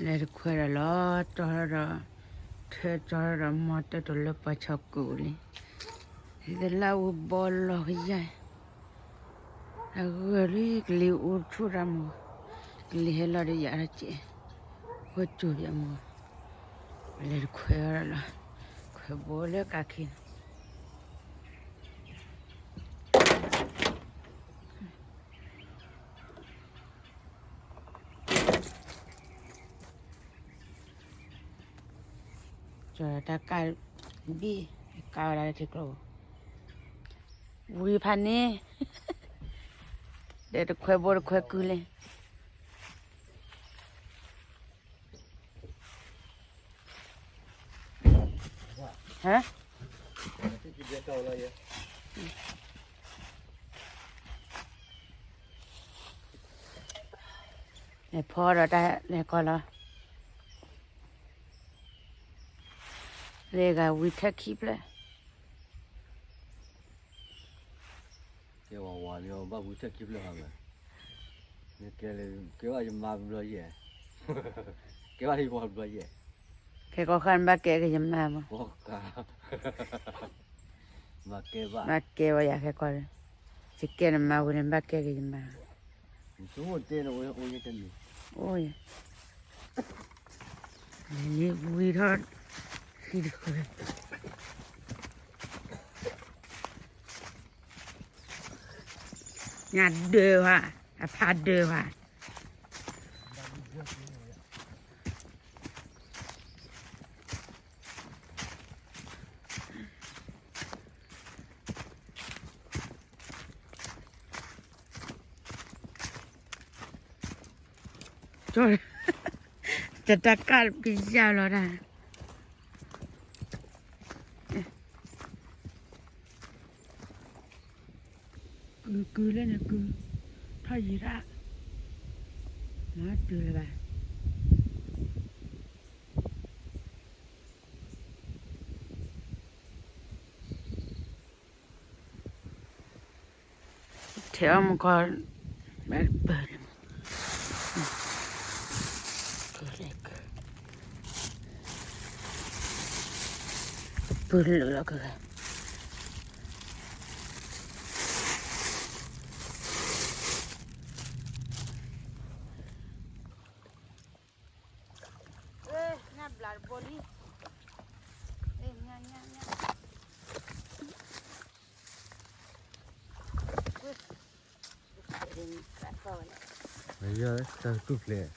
လဲၤတခွဲးဒီးလီၤ ကၠီထီၣ်ဒီး, ထၢကၠီထီၣ်ဒီး မီတၢ်တလၢပှၤဆီကိးလံ, ဟဲသလၢဝံၤဘီလီၤကယၢ်, အဂၢၢ်လံ ကလံၤအူဆူၣ်တၢ်မူ, ကလံၤဟဲလီၤဒီးယၤထီၣ်ကဲး, ဝဲကၠိယၤမူ, လဲၤတခွဲးဒီးလီၤ, ခွဲးဘိလၢကးခံန့ၣ် ကၠီတၢ်ကၢ်ဘံၣ်, ကၢ်ဝဲဒၣ်လၢထံကျိ, ဝံၤဖးန့ၣ်, ဒီးတခွဲးဘိတခွဲးကုလဲၣ်, ဟါ, လဲၤဖီဒီးတၢ်လဲၤကီလီၤ, လဲၤဂၤဝံၤထၢခံဖျၢၣ် ကဲဝဲဝဲလံ ဘၣ်ဝံၤထၢခံဖျၢၣ်ဟီမး, ကဲလၢ ကဲဘၣ်ယမါဘျီယဲၢ်, ကဲဘၣ်ယဝၤဘျီယဲၢ်, ခဲကီၢ်ဃၢ်န့ၣ်ဘၣ်ကဲက့ၤယမါမး, မၤကဲဘၣ်, ဘၣ်ကဲဝဲယၤခဲကီၢ်, ယကဲနမါဝံၤန့ၣ် ဘၣ်ကဲက့ၤယမါ, အိၣ်ယၤ, ဝံၤထီၣ်, ခံတဃၢၤ ညၣ်ဒၢဝဲ, အဖးဒၢဝဲ, ကၠီ, တၢ်တၢ်ကၢ်ကယၢ်လီၤတၢ် ကုကုလၢနကု, ထီၣ်ယံၤရၣ်, မၤတုၤလၢၤဘၣ်, ထဲအီၣ်မူကီၢ်, ပၢလၢက, ညၣ်ဘျးတဘိလံ, ညၣ်, ညၣ်, ညၣ်, တၢ်တူၢ်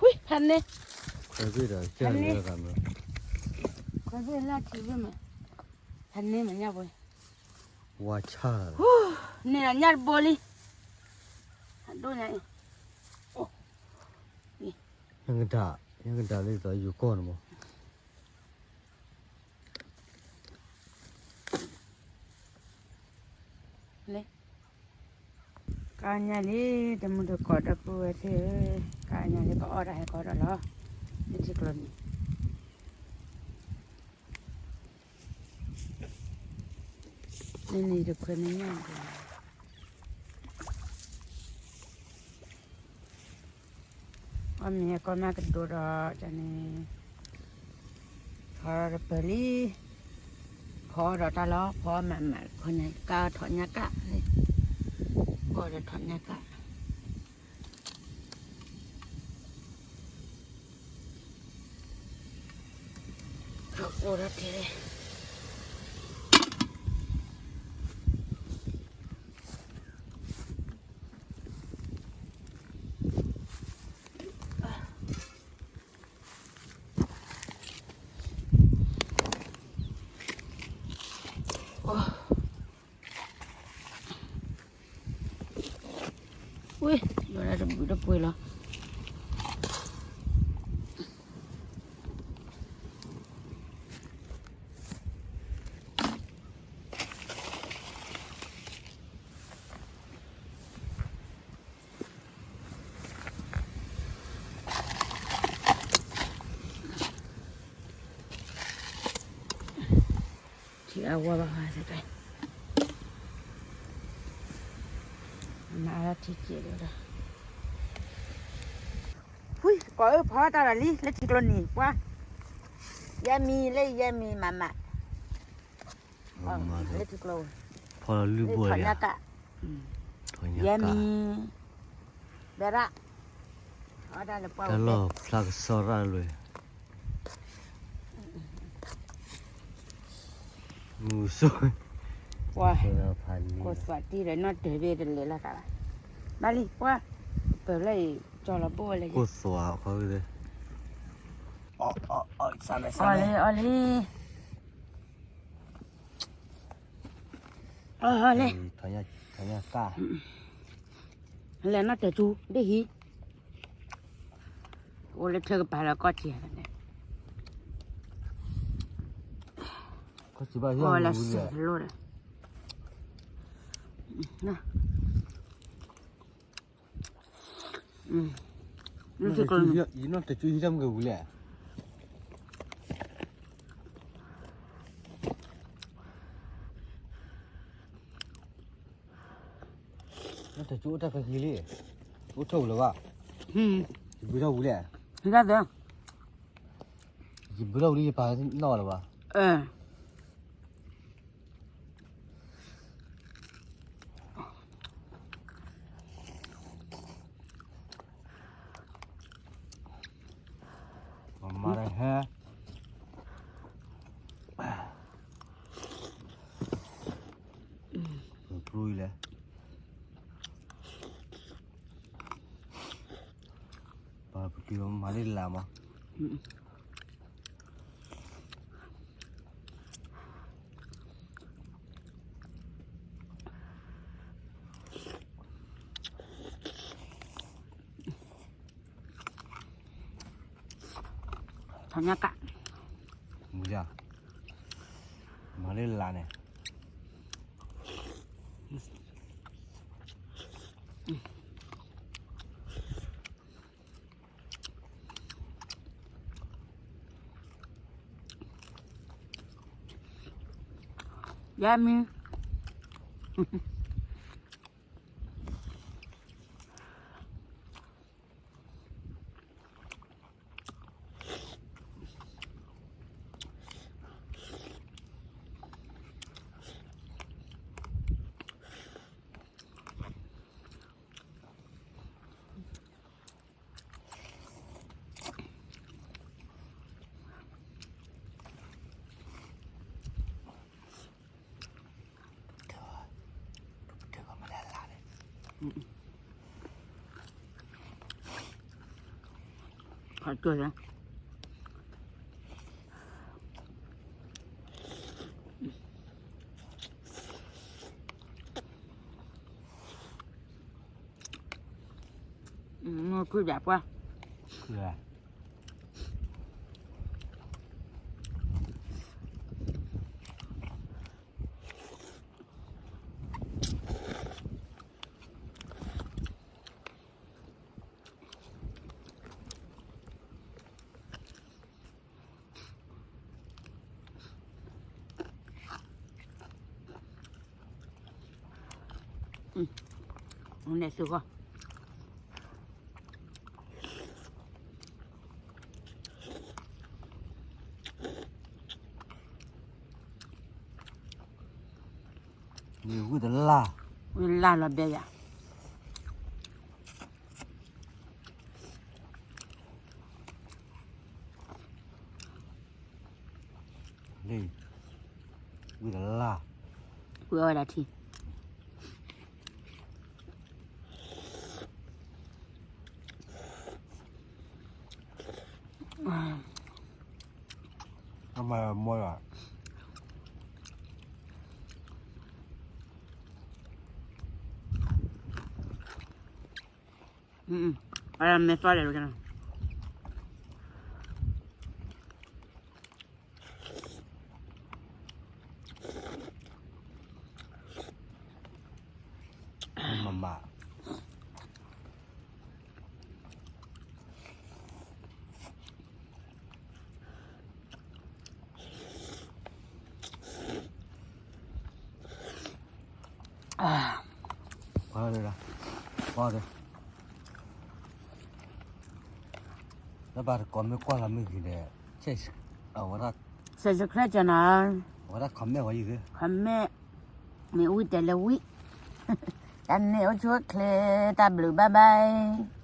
ဖျဲး, ဖးန့ၢ်, ခွဲးဘ့ၣ်ဒီး, ခွဲးဘ့ၣ်လၢထံဘ့ၣ်မး, ဖးန့ၢ်မးညၣ်ဘိ, ဝါဆၣ်, န့ၣ်ဒီးညၣ်တဘိလံ, ဒိၣ်ညါအံၤ, ညၣ်ကဒး, ညၣ်ကဒးလၢယိၤကီၢ်န့ၣ်မး လၢ ကါညါလံ, တမုၢ်တကိးဒီပုၢ်ဝဲၢ်သ့ၣ်ဧၢ, ကါညါလံ ပအီၣ်တၢ်ဟဲကီးဒီးလီၤ, လၢထံကျိနံၤ, နနံၤတခွဲးနညၣ်ဒၣ် အီၣ်မ့ၤဟဲကီမးကဒိဒီး န့ၣ်, ဖီဒီးပၢၢ်လံ, ဖီဒီးတၢ်လီၤ, ဖီမးမး ခီညါကါထီၣ်ညါကါ, ဖီဒီးထီၣ်ညါကါ, အိၣ်ဒီးတဲ ဝ့ၢ် ယိၤဒၣ်တဘုးတပှ့ၤလီၤ. ထံအဝါဘၣ်ဟါစ့ၢ်ကီး, မၤအါထံကဲးဒီး ပှၤအၢဖီတၢ်ဒီးလံ လၢထံကျိနံၤ ပှၤ, ယဲမံၤလၢယဲမံၤမးမး, လၢထံကျိ, ဖီလီၤလုၢ်ဘိၣ်လံ, ယဲမံၤ, ဘဲဒၣ်, တၢ်လီၢ်ဖျါကစီၣ်ရၣ်လွဲၢ် မူဆိ, ပှၤ, ကိၢ်သွးတံၢ်ဒီးနီၢ်တၢၤဘ့ၣ်တလဲၤလီၤသးဘၣ်, ဘၣ်လံပှၤ, ပၢၤလၢအံၤ ကၠီလီၤဘိၣ်ဝဲလဲၣ်, ကိၢ်သွးခီ, အီၣ်လံ အီၣ်လံ, အီၣ်လံ, လဲၤနီၢ်တၢၤကၠူ ဒ်ဟံၣ် အိၣ်လၢထၢကပၤလၢကီၢ်စဲၣ်, အိၣ်လၢစဲးလိၣ်ဒီး, ယနီၢ်တၢၤကၠူဟံၣ်တၢ်မုၢ်ကဝံၤလဲၣ် နီၢ်တၢၤကၠူအိၣ်တၢ်ကဂ့ၤလံ, အိၣ်ထီၣ်ဝံၤလၢၤဘၣ်, ယဘုထီၣ်ဝံၤလဲၣ်, ယဘုထီၣ်ဝံၤလံ ယပာ်နီၣ်လၢၤဘၣ်, မၤဟဲ ပူၤလဲၣ်, ပကမၤလၢလၢ်မး, ထီၣ်ညါကး, မၤလၢလၢ်န့ၣ် ယါမံၤ ခုဒၣ်ပှၤ နဲၣ်သုဃီ ဝံၤတလၢ် ဝံၤလၢ်လီၤဘဲယၤ လံ ဝံၤတလၢ် ဝံၤအဝဲဒၣ်ထံ အမၤမီၢ်လီၤ အမဲာ်သီလဲၣ် မမ ပှၤလၢဒၣ် ပှၤလၢ ဘၣ်တကိးမ့ၢ်ကွၢ်လီၤမ့ၢ်ဂ့ၤဒီး အဝဲဒၣ် subscribe ကနီၤ အဝဲဒၣ် comment ဝဲယဂ့ၤ comment မ့ၢ်ဝံၣ်တဲလၢဝံၣ် တၢ်န့ၣ်အိၣ်ဆူၣ်အိၣ်ချ့ တၢ်ဘျုး bye bye